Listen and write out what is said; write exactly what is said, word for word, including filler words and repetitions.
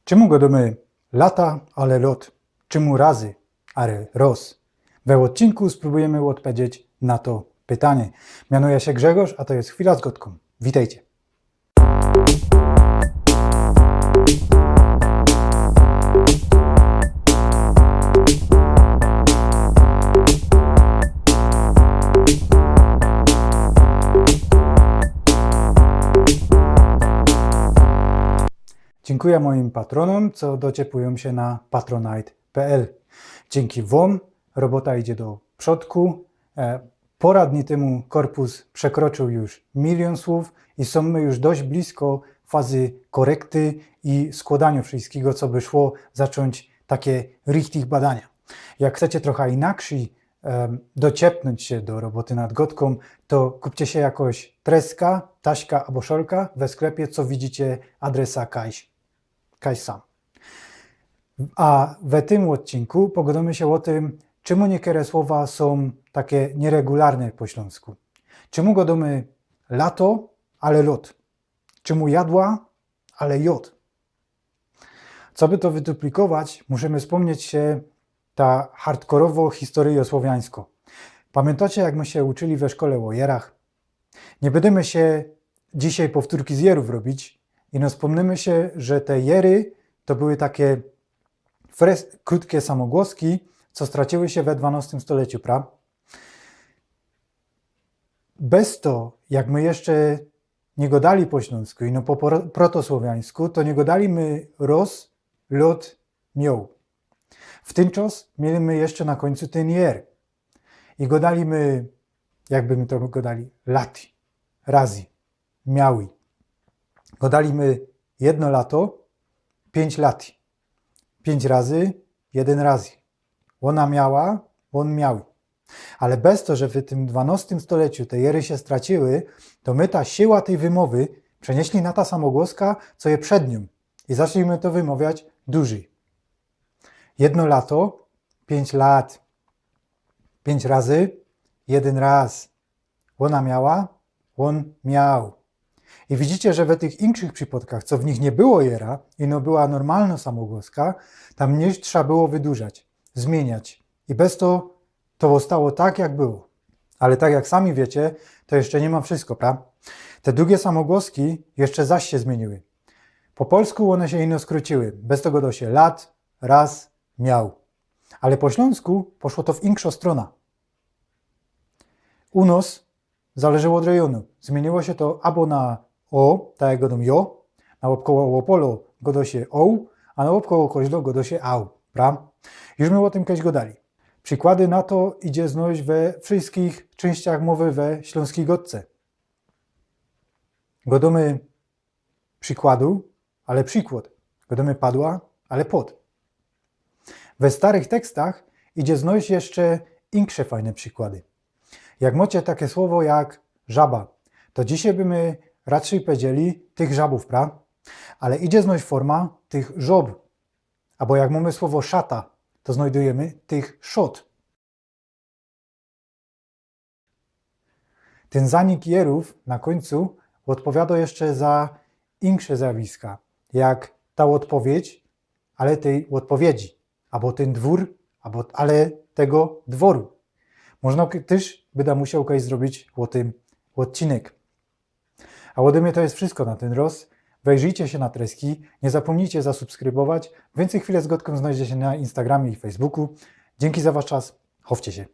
Czymu godōmy lata, ale lot? Czymu razy, ale roz? We ôdcinku sprōbujymy ôdpowiedzieć na to pytanie. Mianuja sie Grzegorz, a to je Chwila z Godkōm. Witejcie. Dziynkuja mojim patronōm, co doczepujōm sie na patronite pl. Dziynki wōm robota idzie do przodku. E, pora dni tymu korpus przekroczōł już miliōn słōw i sōm my już dość blisko fazy korekty i skłodaniŏ wszyjskigo, co by szło zaczōńć take richtig badania. Jak chcecie trocha inakrzyj, em, doczepnōńć sie do roboty nad godkōm, to kupcie sie jakoś treska, taśka abo szolka we sklepie, co widzicie adresa kajś, kajś sam. A we tym ôdcinku pogodōmy sie ô tym, czymu niykere słowa sōm take nieregularne po ślōnsku. Czymu godōmy lato, ale lot? Czymu jadła, ale jod? Coby to wyduplikować, musimy spōmnieć sie ta hardkorowo historyjŏ słowiańskŏ. Pamiyntocie, jak my sie uczyli we szkole ô jerach? Niy bydymy sie dzisiej powtōrki z jerōw robić, ino spōmnymy sie, że te jery to były take fres-, krōtke samogłoski, co straciły sie we dwanostym stoleciu, pra? Bez to, jak my jeszcze niy godali po ślōnsku, ino po pro-, protosłowiańsku, to niy godali my roz, lot, mioł. W tyn czas mieli my jeszcze na kōńcu tyn jer. I godali my, jakby my to godali, lati, razy, miały. Godali my jedno lato, piyńć lati. Piyńć razy, jedyn razy. Ôna miała, ôn miały. Ale bez to, że w tym dwanostym stoleciu te jery sie straciły, to my ta siyła tyj wymowy przenieśli na ta samogłoska, co je przed niōm. I zaczli my to wymowiać dużyj. Jedno lato, piyńć lat. Piyńć razy, jedyn raz. Ôna miała, ôn miał. I widzicie, że we tych inkszych przipŏdkach, co w nich niy było jera, ino była normalnŏ samogłoska, tam niy trza było wydurzać, zmiyniać. I bez to to ôstało tak, jak było. Ale tak jak sami wiycie, to jeszcze niy ma wszysko, pra? Te dugie samogłoski jeszcze zaś sie zmiyniły. Po polsku ône sie ino skrōciły. Bez to godo sie lat, raz, miał. Ale po ślōnsku poszło to w inkszõ strōna. U nŏs zależy ôd rejōnu. Zmiyniło sie to abo na o, tak jak godōm jo, na ôbkoło Ôpolo godo sie ôł, a na ôbkoło Koźlo godo sie ôł, pra? Już my ô tym kejś godali. Przikłady na to idzie znojś we wszyskich czynściach mowy we Ślōnskij Godce. Godōmy przikładu, ale przikłŏd. Godōmy padła, ale płot. We starych tekstach idzie znojś jeszcze inksze fajne przikłady. Jak mŏcie take słowo jak żaba, to dzisiej by my raczyj pedzieli tych żabōw, pra? Ale idzie znojś forma tych żŏb. Abo jak mōmy słowo szata, to znojdyjymy tych szot. Tyn zanik jerōw na kōńcu ôdpowiadŏ jeszcze za inksze zjawiska, jak ta ôdpowiedź, ale tyj ôdpowiedzi, abo tyn dwōr, abo ale tego dworu. Możno k-, tyż byda musioł kejś zrobić ô tym ôdcinek. A ôdy mie to je wszysko na tyn roz. Wejrzyjcie sie na treski, niy zapōmnijcie zasubskrybować. Wiyncyj Chwile z Godkōm znojdzie sie na Instagramie i Facebooku. Dziynki za wasz czas. Chowcie sie.